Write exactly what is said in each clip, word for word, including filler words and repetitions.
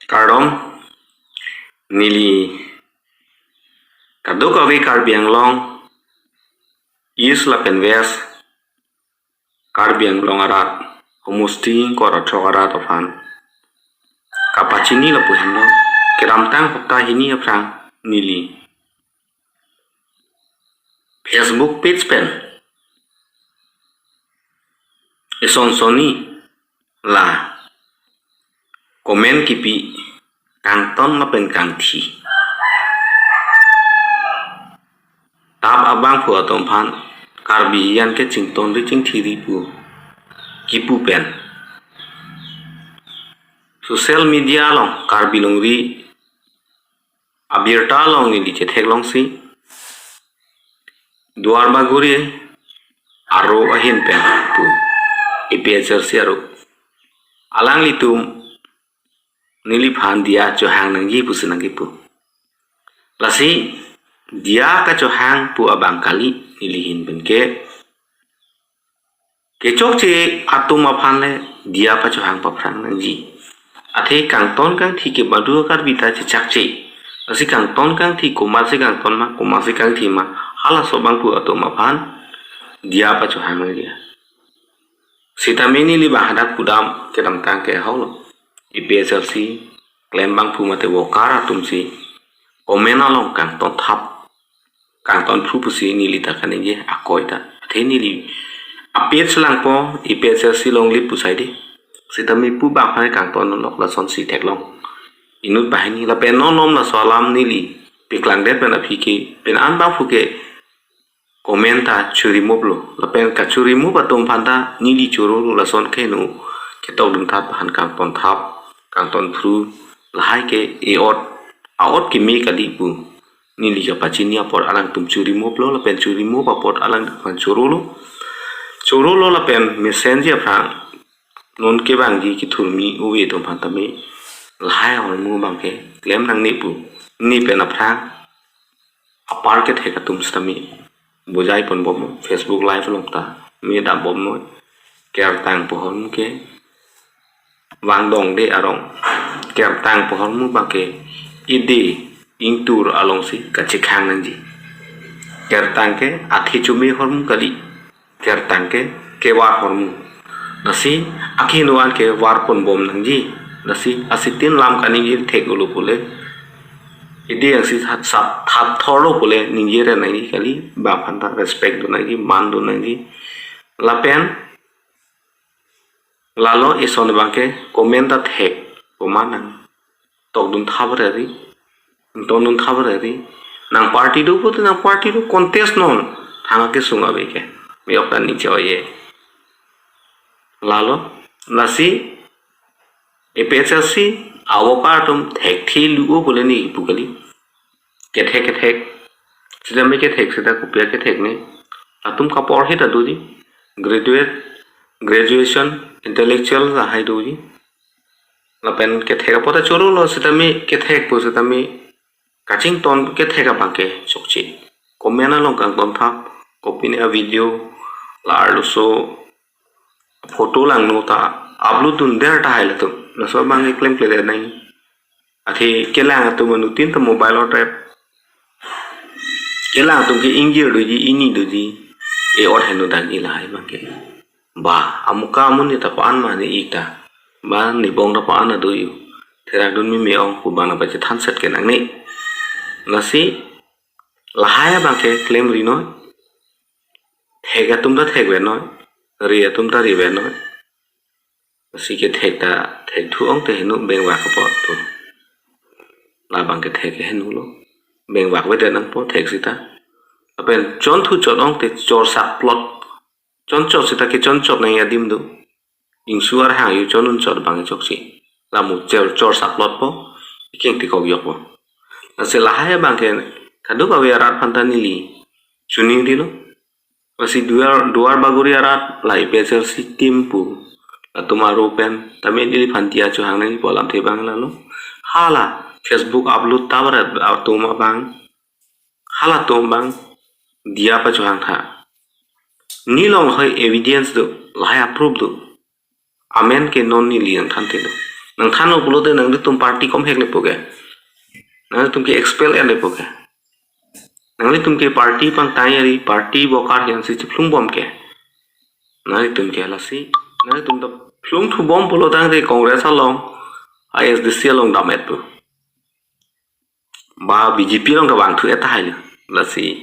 Kardom, neli kadokave Karbi Anglong East lapen West, Karbi Anglong arat, homosti ingkoi ra throk arat aphan kapachini lapu henlo, kedamtang hopta hini aphrang neli Facebook page pen ison sonni la comment kipi kangton lapen kangthi tap abangphu atum aphan Karbi an ke chingtonri chingthiri pu kipu pen social media along Karbi Longri abirta along neli chetheklongsi Duarbagori aro ahin pen pu A P H L C aro alanglitum neliphan diya chohang nangji pusi nangkipu. Lasi diya kachohang pu abang kali, neli ahin pen ke kechokche atum aphan le diya pachohang paphrang nangji. Athe kangton kangthi ke badu Karbi ta chechakche. Lasi kangton kangthi komatsi kangton ma, komatsi kangthi ma, halaso abangphu atum aphan diya pachohang nangji. Sitame neli bang hadak pudam kedamtang ke haulo. A P H L C klem abangphu mate worker atumsi comment along kangton thap, kangton phru pusi neli ta kaningje akoi ta. Athe neli apage langpo A P H L C longle pu saide. Sitame pu bang aphan kangton lok lasonsi theklong. Inut banghini lapen non nom laso alam neli peklangdet pen aphi ke pen an abangphu ke comment ta churi moplo. Lapen kachuri mop atum aphan ta neli chorolo, lason keheno ketokdun thap aphan kangton thap, kangton phru, lahai ke e-ot, a-ot keme kali pu neli kapachini apot alangtum churi moplo, lapen churi mop apot alangtum aphan chorolo. Chorolo lapen mesenji aphrang non kevangji kethurmi ove atum aphan tame lahai ahormu abang ke klem nangne pu ne pen aphrang apar kethek atum sitame bujai ponbom, Facebook Live along ta me dambomnoi. Kertang pu ahormu ke vangdongde arong. Kertang pu ahormu abang ke ide ingtur alongsi kachekhang nangji. Kertang ke athe chome ahormu kali. Kertang ke kevar ahormu. Lasi akeheno an ke var ponbom nangji. Lasi asitin lam kaningje thek-olo pule, ide angsi sat sat thap thorlo pule ningje ra nangji kali, bang aphan ta respect do nangji, man do nangji. Lapen lalo ison abang ke comment ta thek, komat nangtokdun thap rari, tondun thap rari. Nang party do pute nang party do, contest non, thang akesung ave ke. Me-ok ta ningje oye. Lalo, lasi A P H L C a-worker atum thekthe lu-o pule ne kipu kali. Kethek kethek. Sitame kethek sita kopi akethek ne. Atum kaporhe ta doji. Graduate, graduation, intellectual lahai doji. Lapen kethek apot ta chorolo sitame kethek pu sitame kachington kethek abang ke chokche. Comment along kangton thap, kopine a-video, la arloso photo langno ta upload dunde tahai latum. Laso abang ke klemkledet nangji. Athe kelang atum anuttin ta mobile ot rep. Kelang atum ke ingjir doji, ini doji. E-ot heno dagi lahai abang ke. Ba, amuka amun ne ta pa-an ma ne ik ta. Ba, ne bong ta pa-an ado yo. Therak dun meme ong pu bang nangpachethanset ke nangne. Lasi lahai abang ke klemri noi. Thek atum ta thekver noi. Ri atum ta river noi. Lasi kethek ta thekthu ong te heno bengvak apot pu. Labang kethek ke henolo. Bengvakvedet nangpo thek sita. Lapen chonthu chot ong te chorsak plot. Chonchot sita kechonchot nangji adim do. Ingsu arhang yo chondun chot abang chokche. Lamu chor chorsak plot po. Ikeng tikok yok po. Lasi lahai abang ke kadokave arat aphan ta neli chuning dilo. Lasi Duar, Duarbagori arat la A P H L C team pu latum aro pen tame neliphan diya chohang nangji pu alamthe abang lalo. Hala Facebook upload ta barat atum abang, halatum abang diya pachohang tha. Ne along lahai evidence do, lahai a-proof do. Amen ke non neli nangthan te do. Nangthanlo pulote nanglitum party komhek lepo ke. Nanglitum ke expel-et lepo ke. Nanglitum ke party pangtai ari party bokar yang si chiphlung bom ke. Nanglitum ke lasi. Nanglitum ta phlung thu bom pulo tangte Congress along, I S D C along dam-et pu. Ba B J P along kevang thu-et tahai lo. Lasi.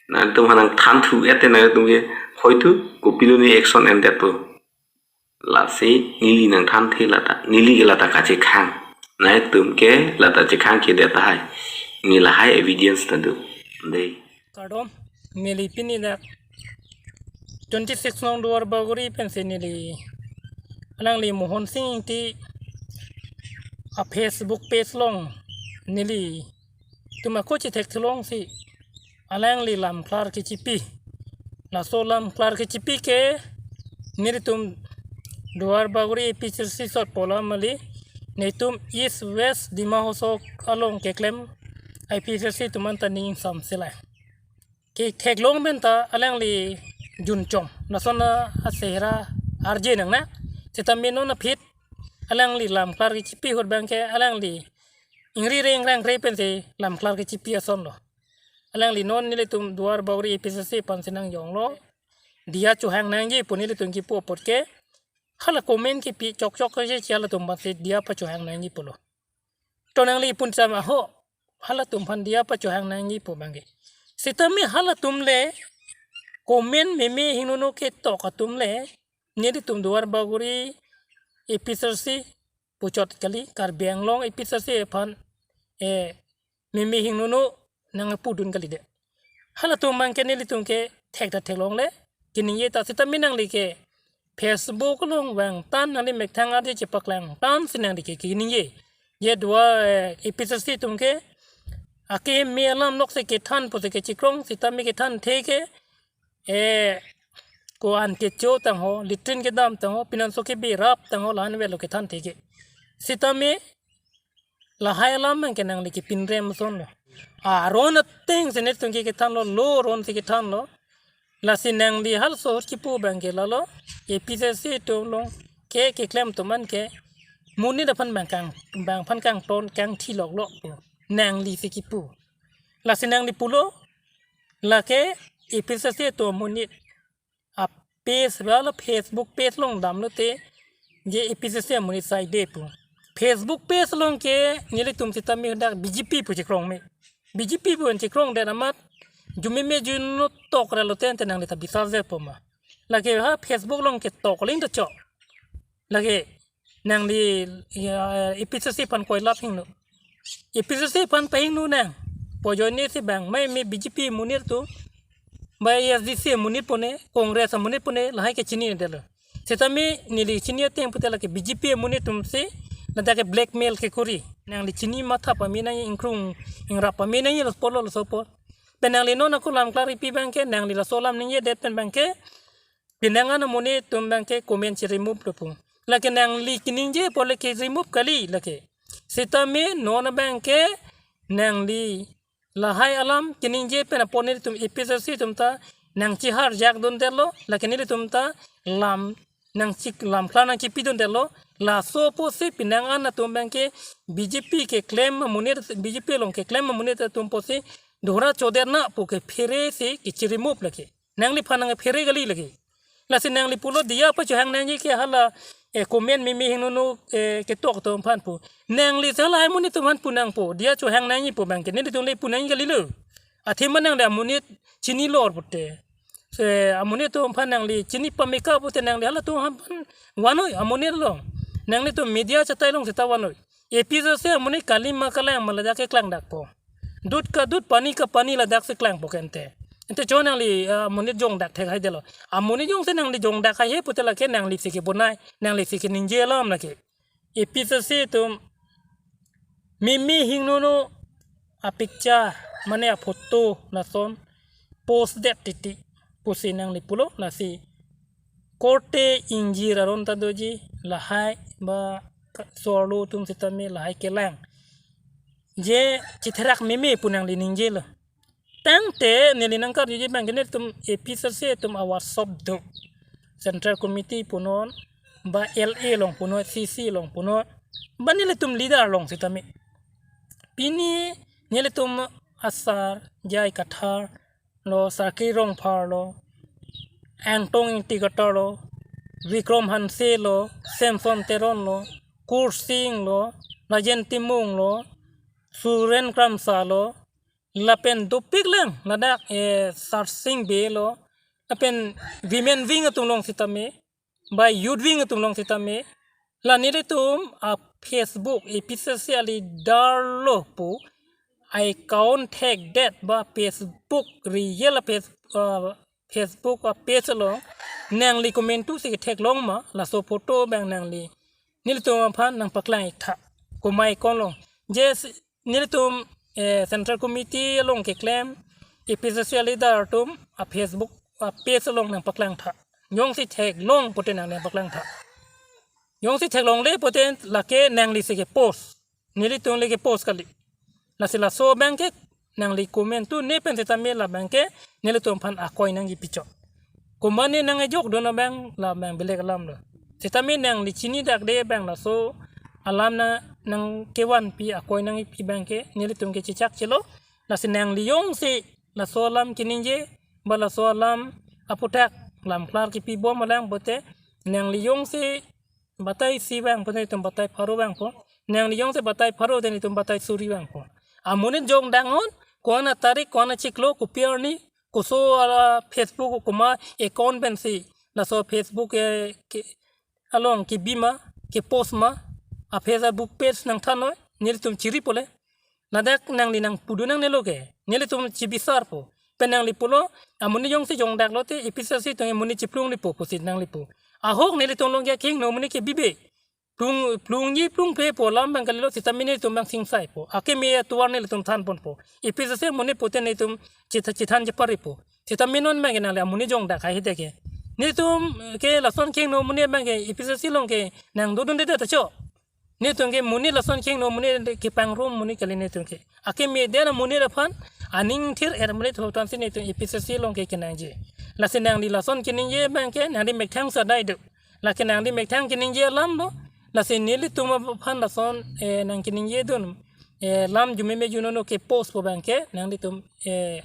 Nanglitum ha nangthan thu-et te nanglitum ke hoitu kopiloni action endet pu. Lasi neli nangthanthe lata, neli ke lata kachekhang. Nanglitum ke lata chekhang kedet tahai. Ne lahai evidence ta do. Dei. Kardom, neli pini dak twenty-six nong Duar Bagori pensi neli alangli Mohon Sing Ingti a Facebook page along nelitum ako chethek thulong si alangli lamklar kechipi. Laso lamklar kechipi ke nelitum Duar Bagori A P C C sot pola mali netum East West Dima Hasao along keklem A P C C atum anta ning samsela. Ketheklong pen ta alangli junchom. Lason asehra arje nang na. Seta meno na phit alangli lamklar kechipi ahut abang ke alangli ingri reng rang re pensi lamklar kechipi ason lo. Alangli non nelitum Duar Bagori A P C C aphan si nangjonglo. Diya chohang nangji pu nelitum kipu apot ke. Hala comment kipi chokchok ke si halatum aphan si diya pachohang nangji pulo. To nangli pun sama ho. Halatum aphan diya pachohang nangji pu abang ke. Sitame halatum le comment meme hingnono ketok atum le nelitum Duar Bagori A P C C puchot kali, Karbi Anglong A P C C aphan, eh, meme hingnono nangpudun kali de. Halatum abang ke nelitum ke thek ta theklongle, keningje ta sitame nangli ke Facebook along vangtan nangli methang arje chepaklang tan si nangli ke keningje. Je Duar, eh, A P C C atum ke, ake me alam nok si kethan pusi kechikrong, sitame kethanthe ke, eh, ko-an kecho tangho, latrine kedam tangho, pinanso kebi rap tangho, lahan avelo kethanthe ke. Sitame lahai alam abang ke nangli kepinrem ason lo. Aron ateng si netum ke kethanlo, lo aron si kethanlo. Lasi nangli halaso ahut kipu abang ke lalo, A P C C atum along ke keklem atum an ke monit aphan abang kang, abang aphan kangton kangthi loklo pu nangli si kipu. Lasi nangli pulo, lake A P C C atum amonit a page ba la Facebook page along damlote je A P C C amonit saide pu. Facebook page along ke nelitum sitame dak B J P pu chekrong me. B J P pu an chekrong det amat jumeme juno tok ra lote ante nangli ta bisar je pu ma. Lake ha Facebook along ketok ling ta chok. Lake nangli, ya, A P C C aphan koilap hingno. A P C C aphan pahingno nang. Pojone si abang, mai me B J P amonit atum, mai A S D C amonit pone, Congress amonit pone, lahai ke chinidetlo. Sitame neli chini ateng pute lake B J P amonit atum si, ladak ke blackmail kekori. Nangli chini matha pame nangji, ingkrung ingrap pame nangji, laso apotlo laso apot. Pen nangli non ako lamklar kipi abang ke, nangli laso alam ningjedet pen abang ke, penang an amonit atum abang ke comment si remove lo pu. Lake nangli keningje apot le ke remove kali lake. Sitame non abang ke nangli lahai alam keningje pen apot nelitum A P C C atum ta nangchiharjak dundetlo, lake nelitum ta lam nangchik lamklar nangchipi dundetlo. Laso apotsi penang an atum abang ke B J P keklem amonit, B J P along keklem amonit atum apotsi dora chodet na pu kephere si kechi remove lake. Nangliphan nangphere kali lake. Lasi nangli pulo diya pachohang nangji ke hala, eh, comment meme hingnono, eh, ketok atum aphan pu. Nangli si hala amonit atum aphan pu nangpo. Diya chohang nangji pu abang ke. Nelitum le pu nangji kalilo. Athema nangli amonit chinilor pute. Se amonit atum aphan nangli chini pameka pute nangli halatum aphan vanoi amonit along. Nanglitum media chatai along seta vanoi. A P C C amonit kali ma kalang ma ladak ke klangdakpo. Dud ka dud, pani ka pani ladak si klangpo ke ante. Ante cho nangli, ah, amonit jongdak thek haidetlo. Amonit jongsi nangli jongdak haihe pute lake nangli si kebonai, nangli si keningje alam lake. A P C C atum meme hingnono a picture mane a photo lason post det titi pusi nangli pulo lasi korte ingjir aron ta doji lahai ba ka-, so-arlo atum sitame lahai kelang. Je chitherak meme pu nangli ningjelo. Tangte neli nangkarjuji abang ke netum A P C C atum a WhatsApp do. Central Committee punon, ba L A along punon, C C along punon. Ba nelitum leader along sitame, pini nelitum asar J I Kathar lo, Sarkir Rongphar lo, Angtong Ingti Kathar lo, Vikram Hanse lo, Samson Teron lo, Kursing lo, Rajen Timung lo, Suren Kramsa lo, lapen dopik lang ladak, eh, Sarsing Bey lo, lapen women wing atum along sitame, ba youth wing atum along sitame, la nelitum a Facebook, A P C C a leader lo pu account thekdet, ba Facebook, real a Face-, ah, Facebook a page along nangli komantu si theklong ma, laso photo abang nangli nelitum aphan nangpaklang ik tha. Komat account along. Je nelitum, eh, Central Committee along keklem, A P C C a leader atum a Facebook a page along nangpaklang tha. Jongsi theklong pute nang nangpaklang tha. Jongsi theklongle pute lake nangli si kepost. Nelitum le kepost kali. Lasi laso abang ke nangli komantu ne pen sitame la abang ke nelitum aphan akoi nangkipi chot. Komat ne nang ejok dun abang, la abang belek alam lo. Sitame nangli chinidak de abang laso alam na nangkevanpi, akoi nangkipi abang ke nelitum ke chechak chelo. Lasi nangli jongsi laso alam keningje, ba laso alam aputhak lamklar kipibom alang pute, nangli jongsi batai isi abang pute nelitum batai pharo abang po. Nangli jongsi batai pharo te nelitum batai suri abang po. Amonit jongdak non, ko-an atarik, ko-an achiklo, kopi arni, koso a Facebook, komat account pensi laso Facebook, eh, ke, along kebi ma, kepost ma, a Facebook page nangthan noi, nelitum chiri pule. Ladak nangli nangpudun nangnelo ke, nelitum chibisar po. Pen nangli pulo, amonit jongsi jongdak lote, A P C C atum amonit chiplung lipo pusi nangli pu. Ahok nelitum along ke akehingno amonit ke bibe. Plung, plungji plungphe pu alam abang kalilo, sitame nelitum abang singsai po. Akeme atovar nelitum than ponpo. A P C C amonit pute nelitum chitha-, chithan chepari po. Sitame non abang ke nangli amonit jongdak hai hede ke. Nelitum ke lason akehingno amonit abang ke A P C C along ke nangdodunde ta cho. Nelitum ke monit lason akehingno amonit kepangrum monit kali nelitum ke. Akeme adet amonit aphan aning thir-et amonit hotan si nelitum A P C C along ke kenangji. Lasi nangli lason keningje abang ke nangli methang sadai do. Lake nangli methang keningje alam lo. Lasi nelitum aphan lason, eh, nang keningje dun, eh, lam jumeme junono kepost pu abang ke nanglitum, eh,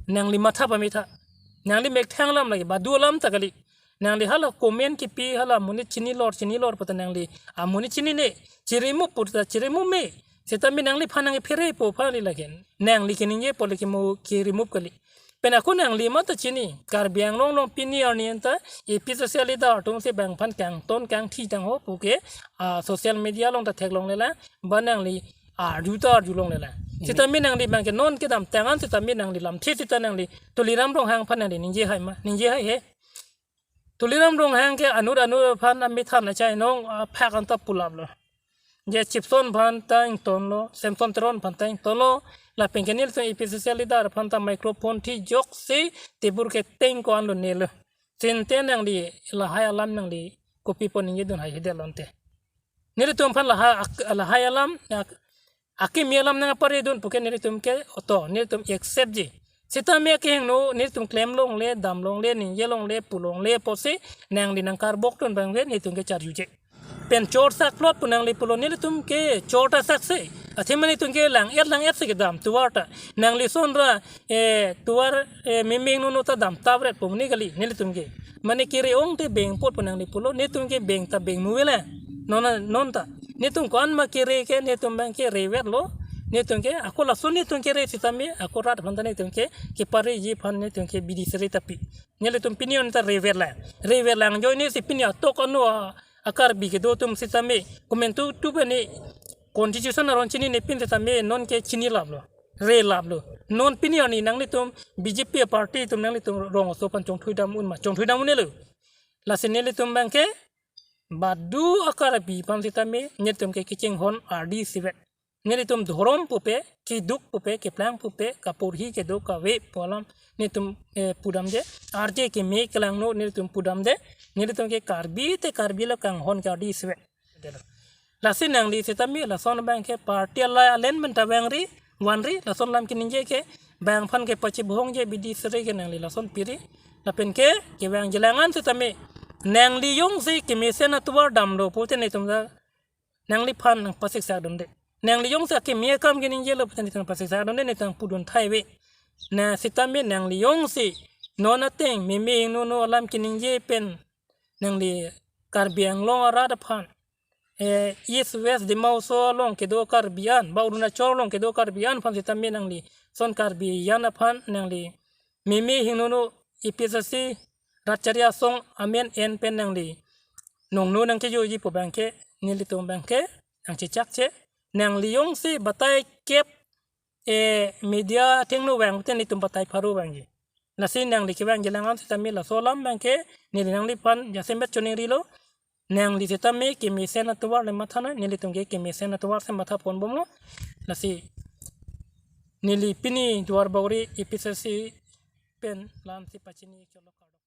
nangli matha pame tha. Nangli methang alam lake badu alam ta kali. Nangli hala comment kipi, hala amonit chinilor, chinilor puta nangli amonit chinine, chirimup puta chirimup me. Sitame nangliphan nangkephere po pali lake. Nangli keningje po lake mo kirimup kali. Pen ako nangli mata chini, Karbi Anglong along pini arni anta A P C C a leader atum si bang aphan kangton kangthi tangho puke, ah, social media along ta theklonglelang, ba nangli arju ta arjulonglelang. Sitame nangli abang ke non kedamtang an sitame nangli lamthe sita nangli Tuliram Ronghang aphan nangli ningje hai ma, ningje hai he. Tuliram Ronghang ke anut anut aphan amethan achai nong aphak anta pulaplo. Je Chipson aphan ta ingtonlo, Samson Teron aphan ta ingtonlo, lapen ke nelitum A P C C a leader aphan ta microphone thi joksi tebur ke teng ko-anlo nelo. Sinte nangli lahai alam nangli kopi pon ningje dun hai hede lonte. Nelitum aphan lahai ak-, lahai alam, ak-, akimi alam nangpare dun puke nelitum ke oto, nelitum accept ji. Sitame akehingno, nelitum klemlongle, damlongle, ningjelongle, pulongle, pusi, nangli nangkarbok dun abang ke, nelitum ke charjuje. Pen chor sakplot pu nangli pulo, nelitum ke chor ta sakse. Athema nelitum ke lang-et lang-et si kedam tovar ta. Nangli sonra, eh, tovar, eh, memeng nono ta dam tapret pu mene kali, nelitum ke. Mane kere ong te beng apot pu nangli pulo, nelitum ke beng ta beng muve la. Non, non ta. Nelitum ko-an ma kere ke, nelitum abang ke revet lo. Nelitum ke, ako lason nelitum kere sitame, ako rat aphan ta nelitum ke, kepareji aphan nelitum ke bidi sere tapi. Nelitum pini on ta revet la. Revet lang joine si pini atok ano a, a Karbi kedo atum sitame. Komantu tu bani constitution aron chinine pin sitame non ke chinilaplo. Relaplo. Non pini arni nanglitum B J P party atum nanglitum rong aso aphan chongthui dam un ma. Chongthui dam un-elo. Lasi nelitum abang ke badu a Karbi aphan sitame nelitum ke kechinghon ardi sivet. Nelitum dhorom pupe, keduk pupe, keplang pupe, kaporhi kedo kave pu alam nelitum, eh, pudamde, arje keme kelangno nelitum pudamde, nelitum ke Karbi te Karbi lo kanghon ke ardi sivet. Lasi nangli sitame lason abang ke party alai alen pen ta vangri, vanri, lason lam keningje ke, bang aphan ke pachibohong je bidi sere ke nangli lason piri, lapen ke, kevangjilang an sitame, nangli jongsi kemesen atovar damlo pute nelitum ta nangliphan nangpasiksak dunde. Nangli jongsi akimi akam keningjelo pu ta nelitum pasiksak dunde, nelitum pudun thai ave. Na sitame nangli jongsi non ateng meme hingnono alam keningje pen nangli Karbi Anglong arat aphan, eh, East West Dima Hasao along kedo Karbi an, ba Arunachal along kedo Karbi an aphan sitame nangli son Karbi an aphan nangli meme hingnono A P H L C rat chari asong amen en pen nangli nongno nangkejoji pu abangke nelitum abangke nangchechakche. Nangli jongsi batai kep, eh, media athengno vang te nelitum batai pharo vangji. Lasi nangli kevangji lang an sitame laso alam abangke neli nangliphan jasemet choningrilo. Nangli sitame kemesen atovar le matha noi, nelitum ke kemesen atovar si matha ponbomlo. Lasi neli pini Duarbagori A P H L C pen la-an si pachini cholo kardom.